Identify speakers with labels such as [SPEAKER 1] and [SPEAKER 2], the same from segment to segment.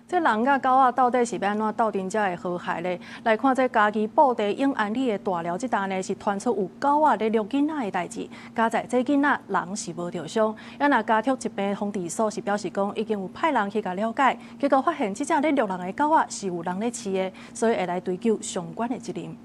[SPEAKER 1] 這人佮狗仔到底是欲按怎鬥陣才會和諧咧？來看這嘉義布袋永安里的大寮這搭呢，是傳出有狗仔咧虐囡仔的代誌。佳哉這囡仔人是無著傷，啊若家畜疾病防治所是表示講已經有派人去共了解，結果發現這隻咧虐人的狗仔是有人咧飼的，所以會來追究相關的責任。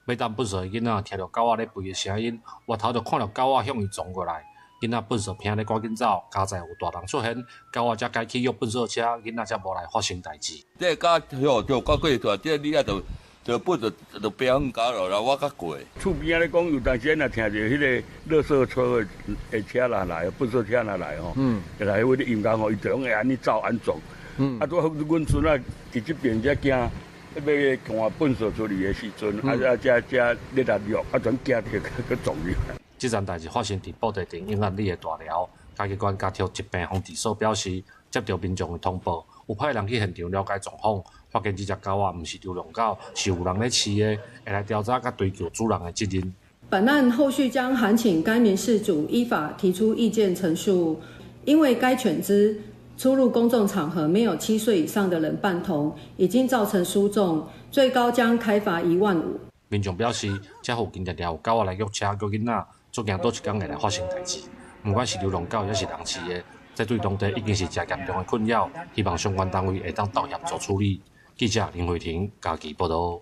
[SPEAKER 2] 欲擲糞埽的囡仔聽著狗仔咧吠的聲音，回頭就看著狗仔向伊傱過來。囡仔糞埽坪咧趕緊走，佳哉有大人出現，狗仔才改去約糞埽車，囡仔才無來發生代誌。
[SPEAKER 3] 這狗跳跳到過去，這你啊就就糞就就白遠狗落來，我較過。
[SPEAKER 4] 厝邊仔咧講，有當時若聽著彼个垃圾車的車若來，糞埽車若來吼，來彼个音樂吼，伊就攏會按呢走按撞。啊，拄好阮孫仔佇這邊才驚，欲看糞埽出去的時陣，啊啊才才咧來虐，啊全驚著閣撞入來。
[SPEAKER 2] 這樁代誌發生佇布袋鎮永安里的大寮，嘉義縣家畜疾病防治所表示，接著民眾的通報，有派人去現場了解狀況，發現這隻狗仔毋是流浪狗，是有人咧飼的，會來調查佮追究主人的責任。
[SPEAKER 5] 本案後續將函請該名飼主依法提出意見陳述，因為該犬隻出入公眾場合沒有7歲以上的人伴同，已經造成輸重，最高將開罰1萬5。
[SPEAKER 2] 民眾表示，這附近常常有狗仔來虐車、虐囡仔，足驚佗一工會來發生代誌。毋管是流浪狗，抑是人飼的，這對當地已經是誠嚴重的困擾，希望相關單位會當鬥協助處理。記者林慧婷嘉義報導。